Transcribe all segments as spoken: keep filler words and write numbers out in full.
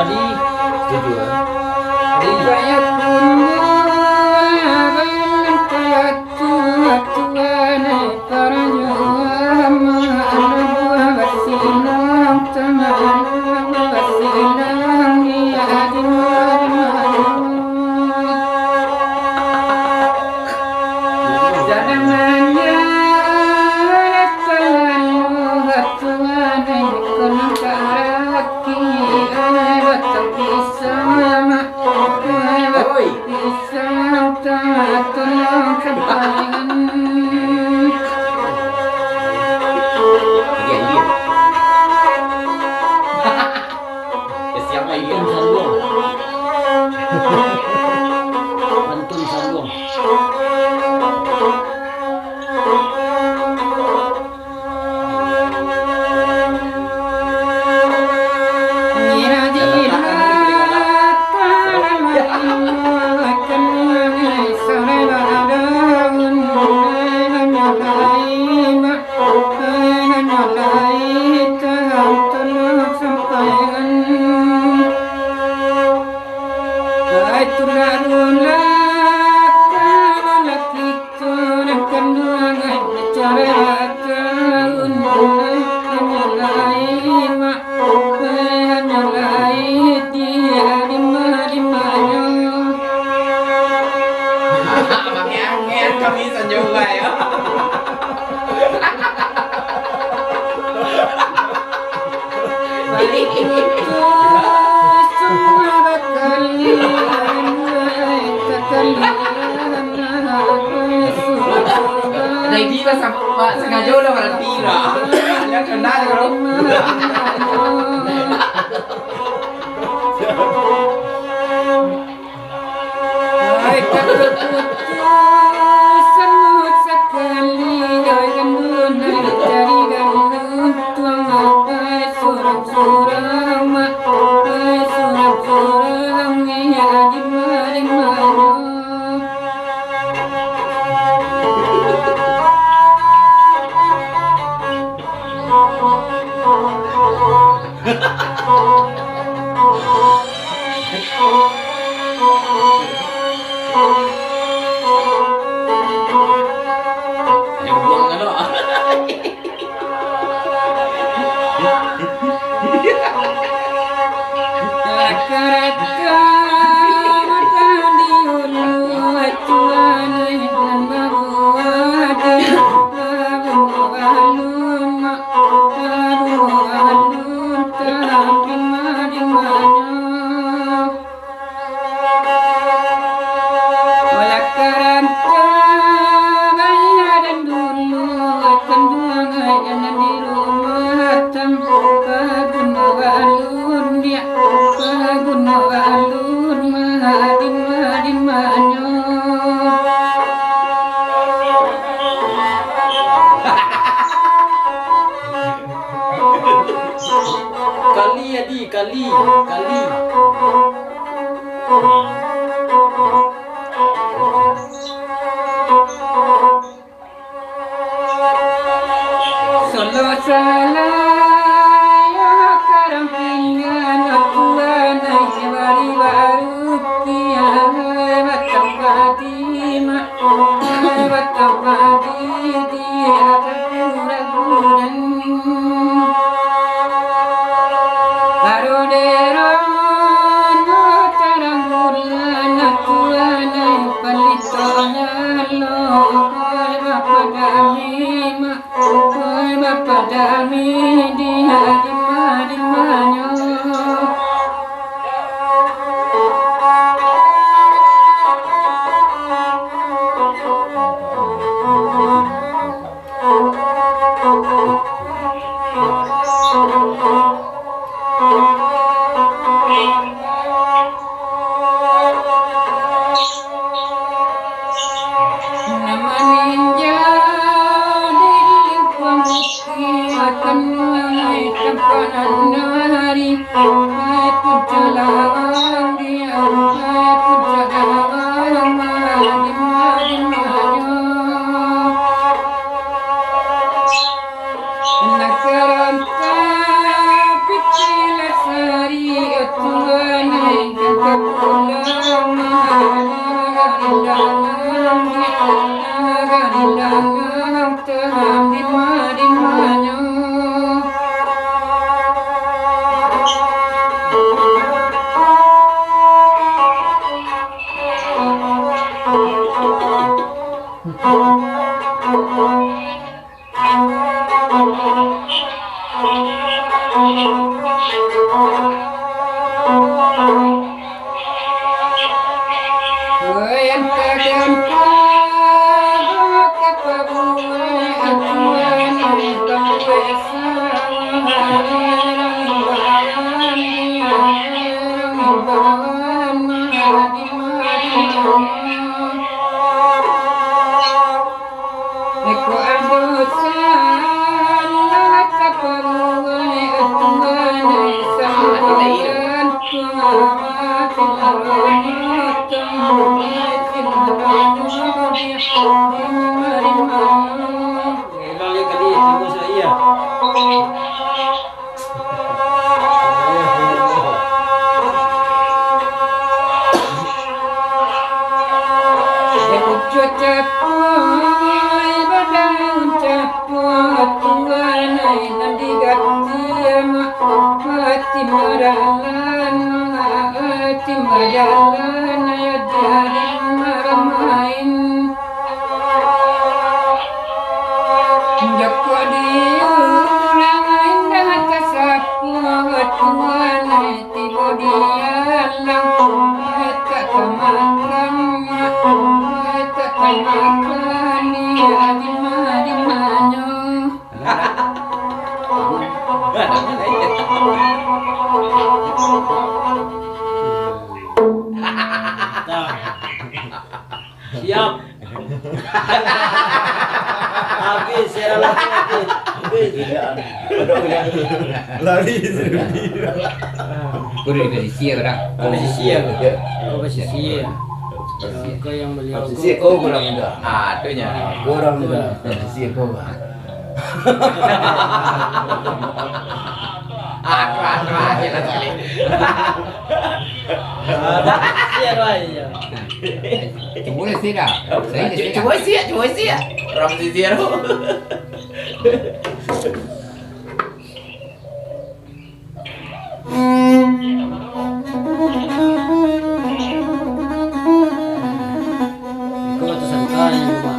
Adi. Setuju, eh? Adi. Oi. Iya, iya. Eh, siapa ini? Pantun Saluang. Pantun Saluang. Angin-angin kami sanjung, yo. Nah, ini lah sama, Pak, sengaja udah berhenti lah. Yang kena aja kalau. Kali, Adi, kali, kali. Solo salah, yo, karang pinggan, tuan, ai, bari baru, kiai, batang padi, mak, batang padi, di atas ragunan. Baru derono tarang bulan, tuan, ai, palitonyo, lo, ai, bapak dami, mak. Oi, bapak dami, di, di ma, di manyo? Jokok diulang indak tasapu, tuan ai tibo di alam, tak tamakan, tak tamakan, di ma-, di manyo. Siap. Habis, ya, habis. Habis. Lari. Kau dari pesisir, dah. Pesisir. Oh, pesisir. Kau yang beliau. Pesisir, kau kurang dah. Ah, tu nya. Kurang dah. Pesisir kau, Bang. Akrab-akrab aja lah, Saleh. Siap, Bang, iya. Cubo isi dah. Cubo isi, cubo isi. Orang pesisir tu. Iko batu sangka yang rumah.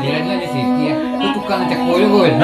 Kira-kira di sini ya. Itu tukang cakul pun.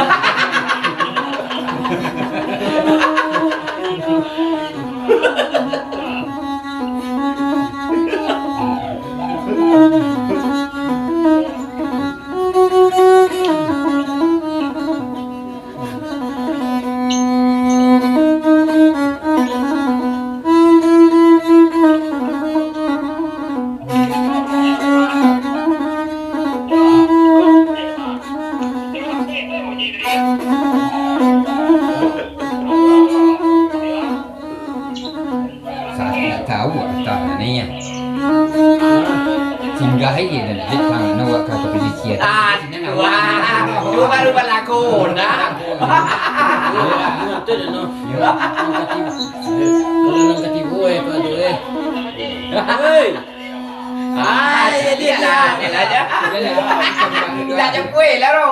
Salah tak tahu apa tahu ni ya. Singgah aja dan dia tangan awak ke pesisir. Ah, wah, lu baru berlaku, nah. Betul, no. Kalau nang katigo, eh, Pak, tu, eh. Hei. Ah, jadi lah, dia lah aja. Dia lah aja kuih lah, bro.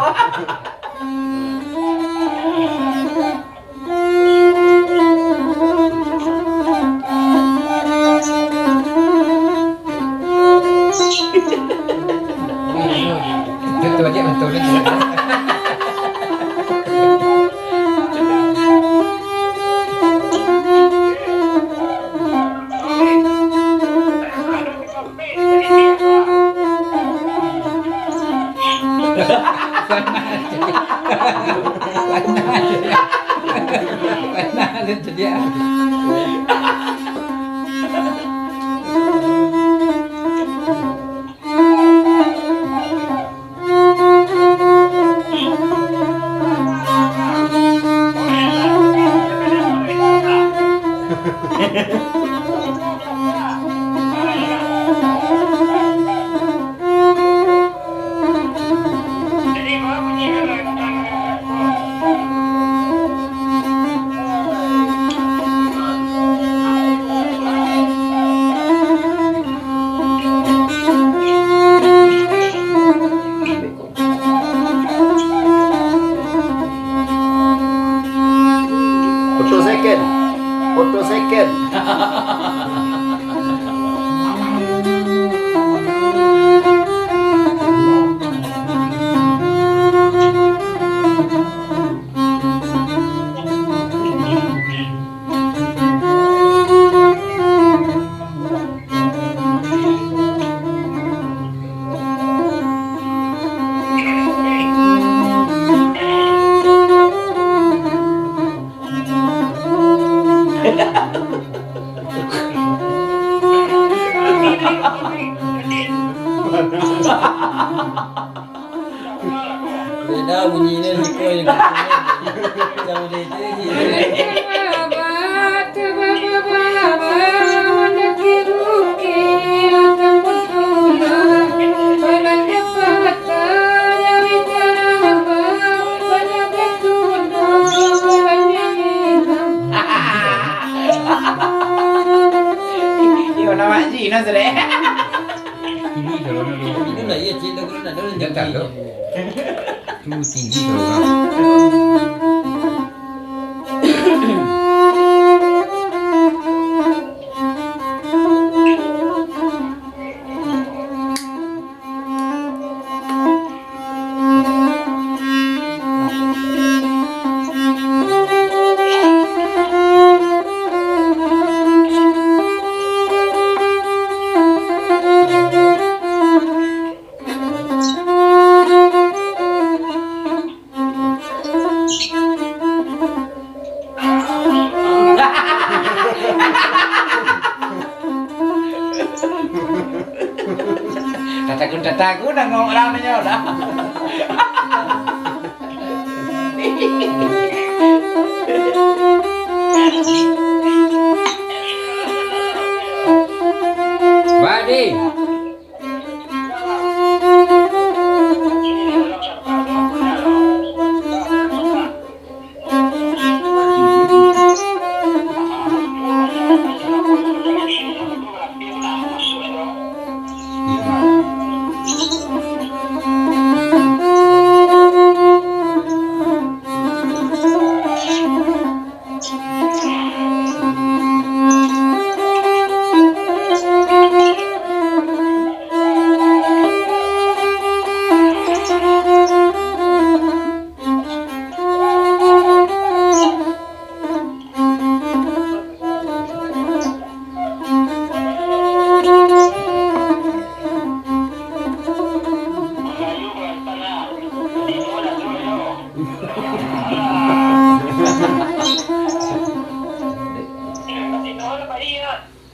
Beda bunyi ni, siko yang macam dia tu. Iyo, nama Haji, nah, sudah. Tinggi kalau nak dulu. Itu lah, iya, cik, tak kena nak dulu. Dia tak tahu. Tu tinggi kalau orang. Tatagun-tatagun nangok lah, menyo lah. Badi.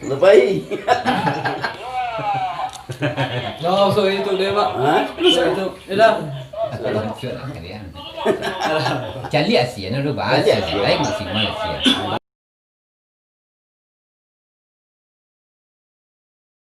Lepai. No, so itu deh, Pak. Hah? So itu. Ya dah. Caliak sia, nah, udah bahas. Caliak sia. Lain maksimal sia.